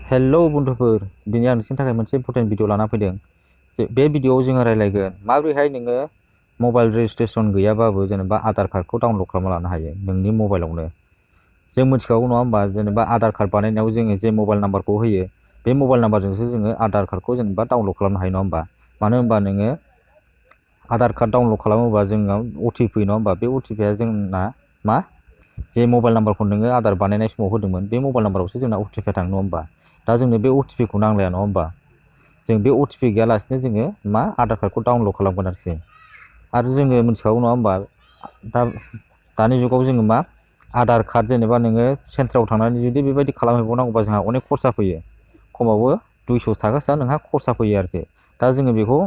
Hello बन्धुफोर, दिनै आं नोंसिनि थाखाय मोनसे इम्परटेन्ट भिडिअ लाना फैदों। बे भिडिअआव जोङो रायज्लायगोन माबोरैहाय नोङो मबाइल रेजिस्ट्रेसन गैयाबाबो जेनेबा आधार कार्डखौ डाउनलड खालामना लानो हायो नोंनि मबाइलावनो। जों मिथिखागौ नङा होमबा, जेनेबा आधार कार्ड बानायनायाव जोङो जे मबाइल नाम्बारखौ होयो बे मबाइल नाम्बारजोंसो जोङो आधार कार्डखौ जेनेबा डाउनलड खालामनो हायो नङा होमबा। मानो होनबा नोङो आधार कार्ड डाउनलड खालामोबा जोंनाव अटिपि फैयो नङा होमबा। बे अटिपिआ जोंना मा, जे मबाइल नाम्बारखौ नोङो आधार बानायनाय समाव होदोंमोन बे मबाइल नाम्बारावसो जोंना अटिपिआ थाङो नङा होमबा। दा जोंनो बे अटिपिखौ नांलाया नङा होमबा। जों बे अटिपि गैयालासिनो जोङो मा आधार कार्डखौ डाउनलड खालामगोन आरोखि। आरो जोङो मिथिखागौ नङा होमबा, दानि जुगाव जोङो मा आधार कार्ड जेनेबा नोङो सेन्टाराव थांनानै जुदि बेबायदि खालामहैबावनांगौबा जोंहा अनेक खरसा फैयो। खमावबो 200 थाखासोआ नोंहा खरसा फैयो आरोखि। दा जोङो बेखौ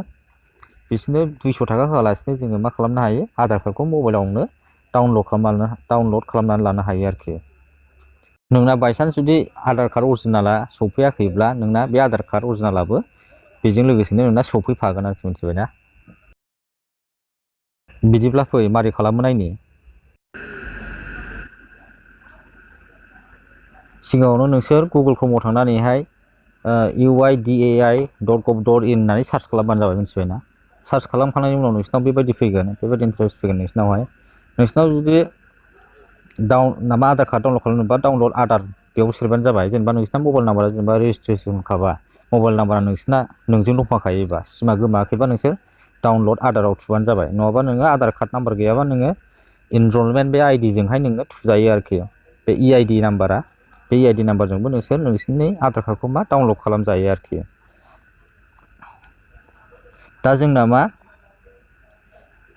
बिसोरनो 200 थाखा होआलासिनो जोङो मा खालामनो हायो, आधार कार्डखौ मबाइलावनो डाउनलड खालामनानै लानो हायो आरोखि। नोंना बायसान्स जुदि आधार कार्ड अरिजिनाला सफैयाखैब्ला नोंना बे आधार कार्ड अरिजिनालाबो बेजों लोगोसेनो नोंना सफैफागोन आरोखि, मिथिबायना। बिदिब्ला फै मारै खालामो नायनि। सिगाङावनो नोंसोर गुगोल क्रोमआव थांनानैहाय uidai.gov.in होननानै सार्च खालामबानो जाबाय, मिथिबायना। सार्च खालामखांनायनि उनाव नोंसिनाव बेबायदि फैगोन, बेबायदि इन्टारेस्ट फैगोन नोंसिनावहाय। नोंसिनाव जुदि आधार कार्ड डाउनलड खालामनोबा डाउनलड आधार बेयाव सोबानो जाबाय। जेनेबा नोंसिना मबाइल नाम्बारा जेनेबा रेजिस्ट्रेसन खाबा, मबाइल नाम्बारा नोंजों दंफाखायोबा, सिमा गोमायाखैबा नोंसोर डाउनलड आधाराव थुबानो जाबाय। नङाबा नोङो आधार कार्ड नाम्बार गैयाबा नोङो इनरलमेन्ट बे आइडिजोंहाय नोङो थुजायो आरोखि। बे इआइडि नाम्बारा, बे इआइडि नाम्बारजोंबो नोंसोर नोंसिनि आधार कार्डखौ मा डाउनलड खालामजायो आरोखि। दा जोंना मा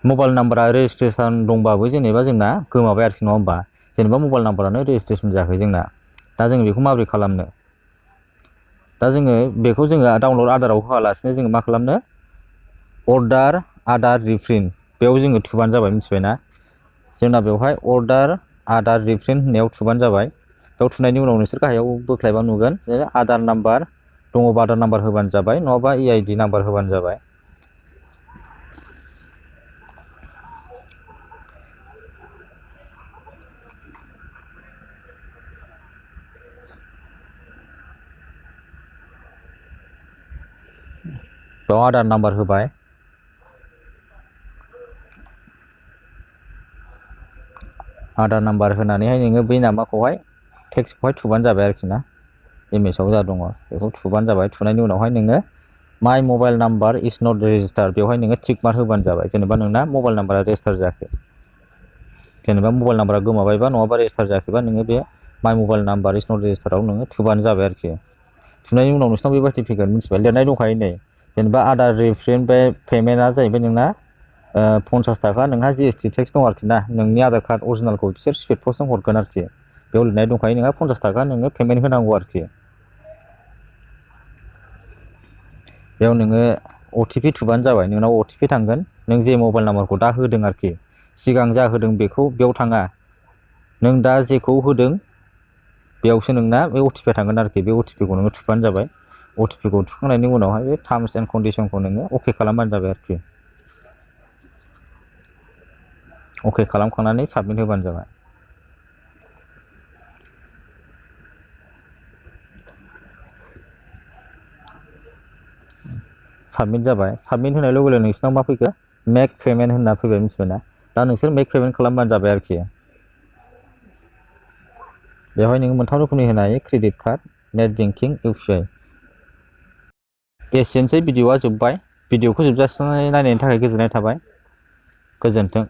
मबाइल नाम्बारा रेजिस्ट्रेसन दंबाबो जेनेबा जोंना गोमाबाय आरोखि, नङा होमबा। जेनेबा मबाइल नाम्बारानो रेजिस्ट्रेसन जायाखै जोंना। दा जोङो बेखौ माबोरै खालामनो? दा जोङो बेखौ डाउनलड आधाराव होआलासिनो जोङो मा खालामनो, अर्डार आधार रिप्रिन्ट बेयाव जोङो थुबानो जाबाय, मिथिबायना। जोंना बेवहाय अर्डार आधार रिप्रिन्ट होननायाव थुबानो जाबाय। बेयाव थुनायनि उनाव नोंसोर गाहायाव बोख्लायबा नुगोन जे आधार नाम्बार दङबा आधार नाम्बार होबानो जाबाय, नङाबा इआइडि नाम्बार होबानो जाबाय। बेयाव आधार नाम्बार होबाय, आधार नाम्बार होनानैहाय नोङो बै माबाखौहाय टेक्सखौहाय थुबानो जाबाय आरोखि ना। इमेजाव जा दङ बेखौ थुबानो जाबाय। थुनायनि उनावहाय नोङो my mobile number is not register बेवहाय नोङो टिक मार्क होबानो जाबाय। जेनेबा नोंना मबाइल नाम्बारा रेजिस्टार जायाखै, जेनेबा मबाइल नाम्बारा गोमाबायबा नङाबा रेजिस्टार जायाखैबा नोङो बे माइ मबाइल नाम्बार इज नट रेजिस्टाराव नोङो थुबानो जाबाय आरोखि। थुनायनि उनाव नोंसिनाव बेबायदि फैगोन, मिथिबाय, लिरनाय दंखायो नै। जेनेबा आधार रिप्रिन्ट बे पेमेन्टआ जाहैबाय नोंना 50 थाखा, नोंहा जिएसटि टेक्स दं आरोखि ना। नोंनि आधार कार्ड अरिजिनालखौ बिसोर स्पिड पस्टजों हरगोन आरोखि। बेयाव लिरनाय दंखायो नोंहा 50 थाखा नोङो पेमेन्ट होनांगौ आरोखि। बेयाव नोङो अटिपि थुबानो जाबाय। नोंनाव अटिपि थांगोन, नों जे मबाइल नाम्बारखौ दा होदों आरोखि, सिगां जा होदों बेखौ बेयाव थाङा, नों दा जेखौ होदों बेयावसो नोंना बे अटिपिआ थांगोन आरोखि। बे अटिपिखौ नोङो थुबानो जाबाय। अटिपिखौ थुखांनायनि उनावहाय बे टार्म्स एन्ड कन्डिसनखौ नोङो अके खालामबानो जाबाय आरोखि। अके खालामखांनानै साबमिट होबानो जाबाय। साबमिट जाबाय। साबमिट होनाय लोगो लोगो नोंसिनाव मा फैखो, मेक पेमेन्ट होनना फैबाय, मिथिबायना। दा नोंसोर मेक पेमेन्ट खालामबानो जाबाय आरोखि। बेवहाय नोङो मोनथाम रोखोमनि होनो हायो, credit card, net banking, UPI. एसेनोसै, भिडिअआ जोब्बाय। भिडिअखौ जोबजासिम नायनायनि थाखाय गोजोननाय थाबाय। गोजोन्थों।